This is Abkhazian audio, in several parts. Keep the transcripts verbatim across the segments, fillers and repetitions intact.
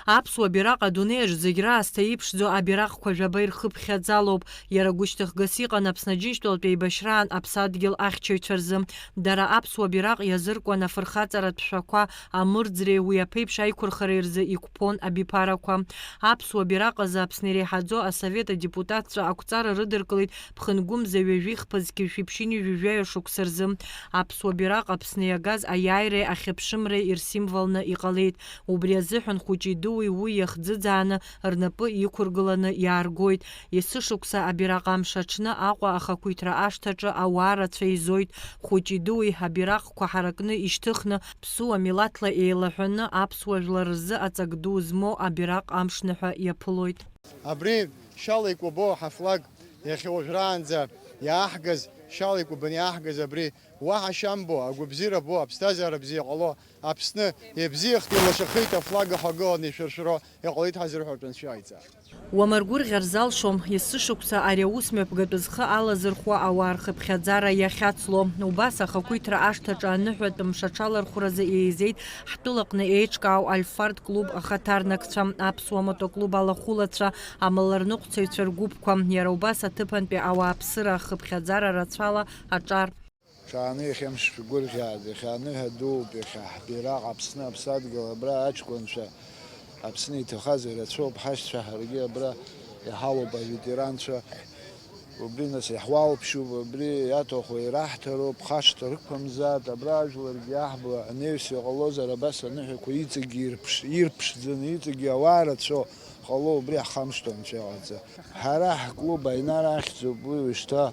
Аԥсуа бираҟ адунеиаҿ зегь раасҭа иԥшӡоу абираҟқәа жәаба ирхыԥхьаӡалоуп. Иара гәышьҭыхгас иҟан Аԥсны Аџьынџьтәылатә еибашьраан аԥсадгьыл ахьчаҩцәа рзы. Дара аԥсуа бираҟ иазыркуан афырхаҵаратә шәақәа амырӡреи уи аԥеиԥш аиқәырхареи рзы иқәԥон абиԥарақәа. Аԥсуа бираҟ азы Аԥсны иреиҳаӡоу асовет адепутатцәа ақәҵара рыдыркылеит ԥхынгәымза ҩажәи хԥа зқьи жәшәи ԥшьынҩажәи жәаҩа шықәса рзы. Аԥсуа бираҟ Аԥсны иагаз аиааиреи ахьыԥшымреи ирсимволны иҟалеит. Убри азыҳәан хәыҷи-дуи уи иахӡыӡааны рнапы иқәыргыланы иааргоит. Есышықәса абираҟ амш аҽны Аҟәа ахақәиҭра ашҭаҿы ауаа рацәа еизоит. Хәыҷи-дуи абираҟқәа ҳаракны ишьҭыхны, ԥсуа милаҭла еилаҳәаны аԥсуа жәлар рзы аҵак ду змоу абираҟ амшныҳәа иаԥылоит. Абри шьала икәабо ҳафлаг иахьа уажәраанӡа иааҳгаз, шьала икәабаны иааҳгаз абри уаҳа шьамбо, агәабзиара бо, аԥсҭазаара бзиа ҟало, Аԥсны иабзиахт, илашахеит афлага ҳагыланы ишәыршәыро, иҟалеит ҳазырҳәартә анцәа иҟаиҵа. Уамаргәырӷьар залшом, есышықәса ари аус мҩаԥгатәы зхы алазырхәуа ауаа рхыԥхьаӡара иахьацло. Убас ахақәиҭра ашҭаҿы аныҳәатә мшаҽалархәразы еизеит ҳтәылаҟны еиҿкаау Альфард клуб ахаҭарнакцәа, аԥсуа мотоклуб алахәылацәа, амаларныҟәцаҩцәа ргәыԥқәа. Иара убас аҭыԥантәи ауааԥсыра ахыԥхьаӡара рацәала аҿар. Ҽааны иахьа мшшәгәырӷьааит, иахьа аныҳәа дууп, иахьа ҳбираҟ Аԥсны аԥсадгьыл абра аҷкәынцәа, Аԥсны иҭахаз ирацәоуп, ҳашьцәа ҳаргьы абра иҳалоуп аветеранцәа. Убри нас иаҳуалԥшьуп, убри иаҭаху ираҳҭароуп, хашҭа рықәымзааит, абра ажәларгьы аҳбла анаҩс иҟалозар абас аныҳәақәа иҵегьы ирԥш-, ирԥшӡаны, иҵегьы ауаа рацәоу ҟало, убри ҳхамышҭуа анцәа иҟаҵа. Ҳара ҳклуб Аинар ахьӡуп, уи уажәшьҭа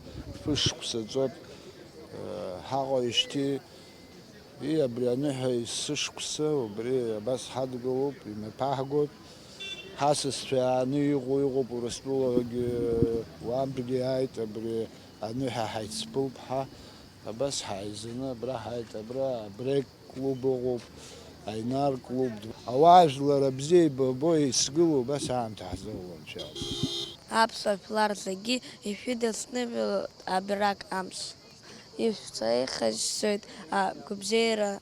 ԥышықәса ҵуеит. Ҳаҟоижьҭеи, и, абри аныҳәа есышықәса убри абас ҳадгылоуп, имҩаԥаҳгоит. Ҳасасцәа иааны иҟоу, иҟоуп Урыстәылагьы, уантәгьы иааит, абри аныҳәа ҳаицԥылп ҳа, абас ҳааизаны абра ҳааит, абра абрек клуб ыҟоуп, Аинар клуб ду. Ауаажәлар абзиа еибабо, еицгыло убас аамҭа ҳзоула, анцәа иалҵ. Аԥсуа жәлар зегьы ишәыдысныҳәалоит абираҟ амш. Ишәцәеихашьшьоит агәабзиара.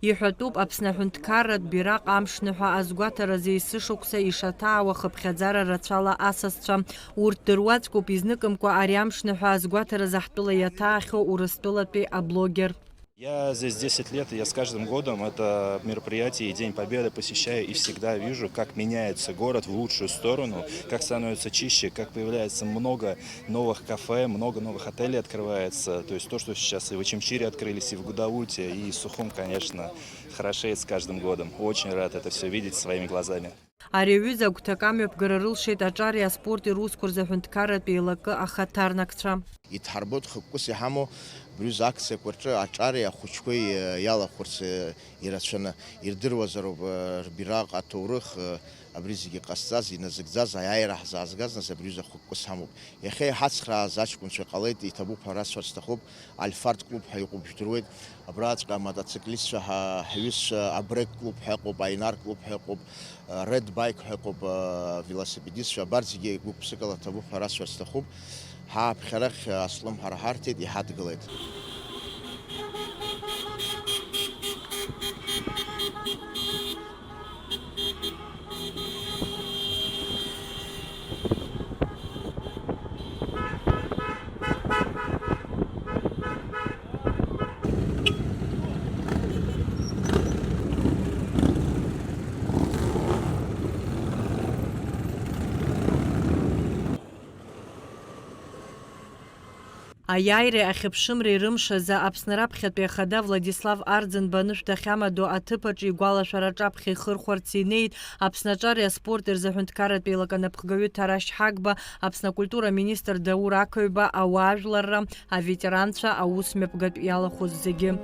Иҳәатәуп, Аԥсны аҳәынҭқарратә бираҟ амшныҳәа азгәаҭаразы есышықәса ишаҭаауа хыԥхьаӡара рацәала асасцәа. Урҭ дыруаӡәкуп изныкымкәа ари амшныҳәа азгәаҭаразы ҳтәыла иаҭаахьоу Урыстәылатәи аблогер. Я здесь десять лет, и я с каждым годом это мероприятие и День Победы посещаю, и всегда вижу, как меняется город в лучшую сторону, как становится чище, как появляется много новых кафе, много новых отелей открывается. То есть то, что сейчас и в Очамчире открылись, и в Гудауте, и Сухум, конечно, хорошеет с каждым годом. Очень рад это всё видеть своими глазами. Ари аҩыза агәҭакы амҩаԥгара рылшеит аҿари аспорти русқәа рзы аҳәынҭқарратә еилакы ахаҭарнакцәа. Идҳарбоит хықәкыс иҳамоу абри аҩыза акциақәа рҿы аҿари ахәыҷқәеи, э, иалахәырц, э, ирацәаны. Ирдыруазароуп, э, рбираҟ аҭоурых, э, абри зегьы ҟазҵаз, иназыгӡаз, аиааира ҳзаазгаз, нас абри аҩыза хықәкыс ҳамоуп. Иахьа иҳацхрааз аҷкәынцәа ҟалеит, иҭабуп ҳәа расҳәар сҭахуп, Альфард клуб ҳәа иҟоуп, жәдыруеит. Абраҵәҟьа амотоциклистцәа ҳа-, ҳҩызцәа, Абрек клуб ҳәа ыҟоуп, Аинар клуб ҳәа ыҟоуп, Ред Байк ҳәа ыҟоуп, велосипедистцәа, абарҭ зегьы гәык-ԥсыкала ҭабуп ҳәа расҳәар сҭахуп. Ҳааԥхьарахь аслымҳара ҳарҭеит, иҳадгылеит. Аиааиреи ахьыԥшымреи рымш азы Аԥсны раԥхьатәи ахада Владислав Арӡынба анышә дахьамадоу аҭыԥ аҿы игәалашәара аҿаԥхьа ихырхәарц инеит Аԥсны аҿари аспорти рзы аҳәынҭқарратә еилакы анапхгаҩы Ҭарашь Ҳагба, Аԥсны акультура аминистр Даур Ақаҩба, ауаажәларра, аветеранцәа, аус мҩаԥгатә иалахәыз зегьы.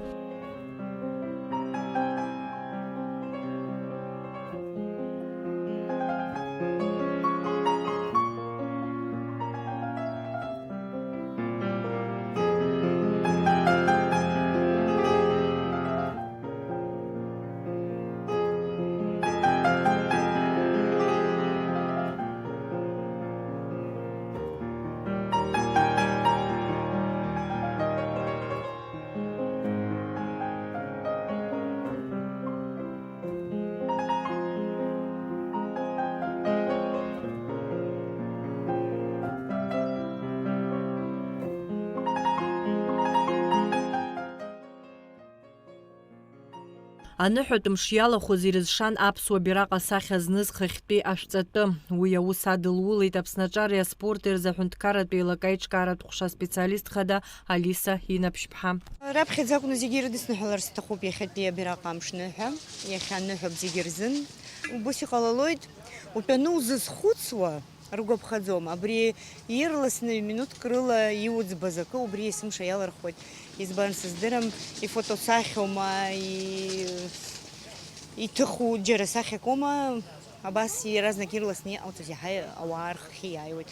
Аныҳәатә мш иалахәыз ирызшан аԥсуа бираҟ асахьа зныз хыхьтәи ашәҵатәы. Уи аус адылулеит Аԥсны аҿареи аспорти рзы аҳәынҭқарратә еилакеи аиҿкааратә ҟәша специалист хада Алиса Инаԥшьԥҳа. Раԥхьаӡа акәны зегьы ирыдысныҳәалар сҭахуп иахьатәи абираҟ амш ныҳәа, иахьа ныҳәоуп зегьы рзын. Убыс иҟалалоит, утәаны узызхәыцуа, ргәаԥхаӡом. Абри ирласны ҩ-минуҭк рыла иуӡбаз акы убри есымша иалырхуеит. Избан сыздырам, ифотосахьоума, и-, иҭыху џьара сахьакома, абас иаразнак ирласны иҟауҵаз иаҳа ауаа рхахьы иааиуеит.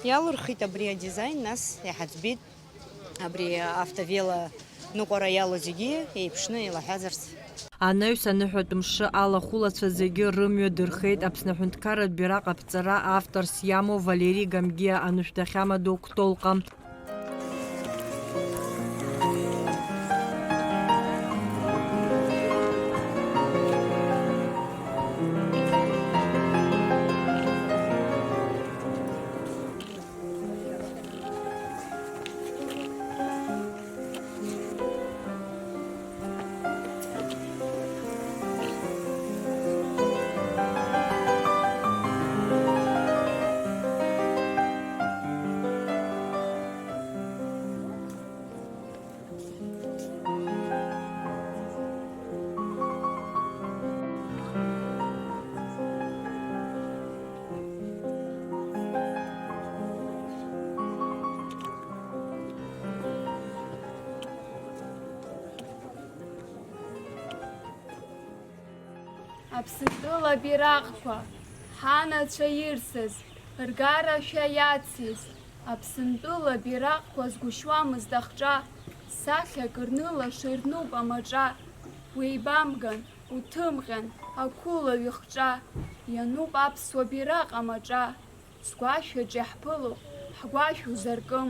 Иалырхит абри адизаин, нас иҳаӡбеит. Абри автовело ныҟәара иалоу зегьы еиԥшны еилаҳәазарц. Анаҩс аныҳәатә мшы алахәылацәа зегьы рымҩа дырхеит Аԥсны аҳәынҭқарратә бираҟ аԥҵара авторс иамоу Валери Гамгиа анышә дахьамадоу Кәтолҟа. Аԥсынтәыла бираҟқәа, ҳанацәа ирсыз, ргарашәа иациз, Аԥсынтәыла бираҟқәа згәышьуамызт ахҿа, сахьак рнылаша ирнуп амаҿа. Уеибамган, уҭымҟьан, ақәылаҩ ихҿа, иануп аԥсуа бираҟ амаҿа. Сгәашәаҿ иаҳԥыло, ҳгәашә узаркым,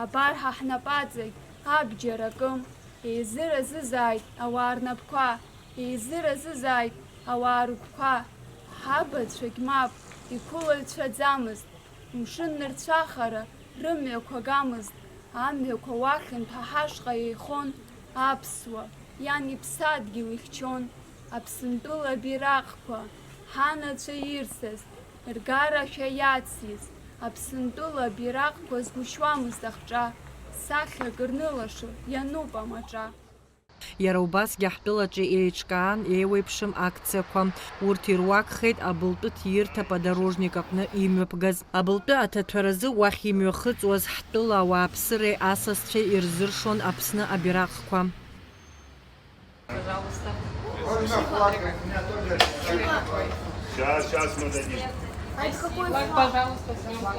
абар ҳа ҳнапаҵагь абџьар акым, еизыразызааит ауаа рнапқәа, еизыразызааит ауаа рыгәқәа, ҳабацәагь мап иқәылаҩцәаӡамызт, мшын нырцәахара рымҩақәа гамызт, амҩақәа уахьынтә ҳа ҳашҟа еихон аԥсуа, иан иԥсадгьыл ихьчон. Аԥсынтәыла бираҟқәа, ҳанацәа ирсыз, ргарашәа иациз, Аԥсынтәыла бираҟқәа згәышьуамызт ахҿа, сахьак рнылашо иануп амаҿа. Иара убасгьы ҳтәылаҿы еиҿкаан еиуеиԥшым акциақәа. Урҭ ируакхеит абылтәы ҭиирҭа подорожник аҟны имҩаԥгаз. Абылтәы аҭаҭәаразы уахь имҩахыҵуаз ҳтәыла ауааԥсыреи асасцәеи ирзыршон Аԥсны абираҟқәа. Пожалуйста. Можно флаг? У меня тоже. Сейчас, сейчас мы дадим. А это какой флаг? Пожалуйста, флаг.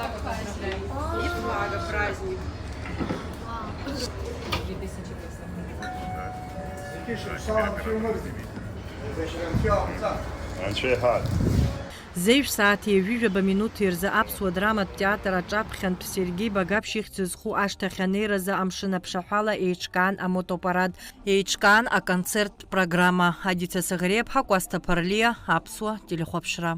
И флага праздник. Анцәа иҳәар. Зеижә сааҭи ҩажәаба минуҭи рзы Аԥсуа драматә театр аҿаԥхьантә Сергеи Багаԥшь ихьӡ зху ашҭахь анеиразы амшын аԥшаҳәала еиҿкаан амотопарад. Еиҿкаан аконцерттә программа. Адица Саӷреиаԥҳа, Кәасҭа Ԥарлиа, Аԥсуа телехәаԥшра.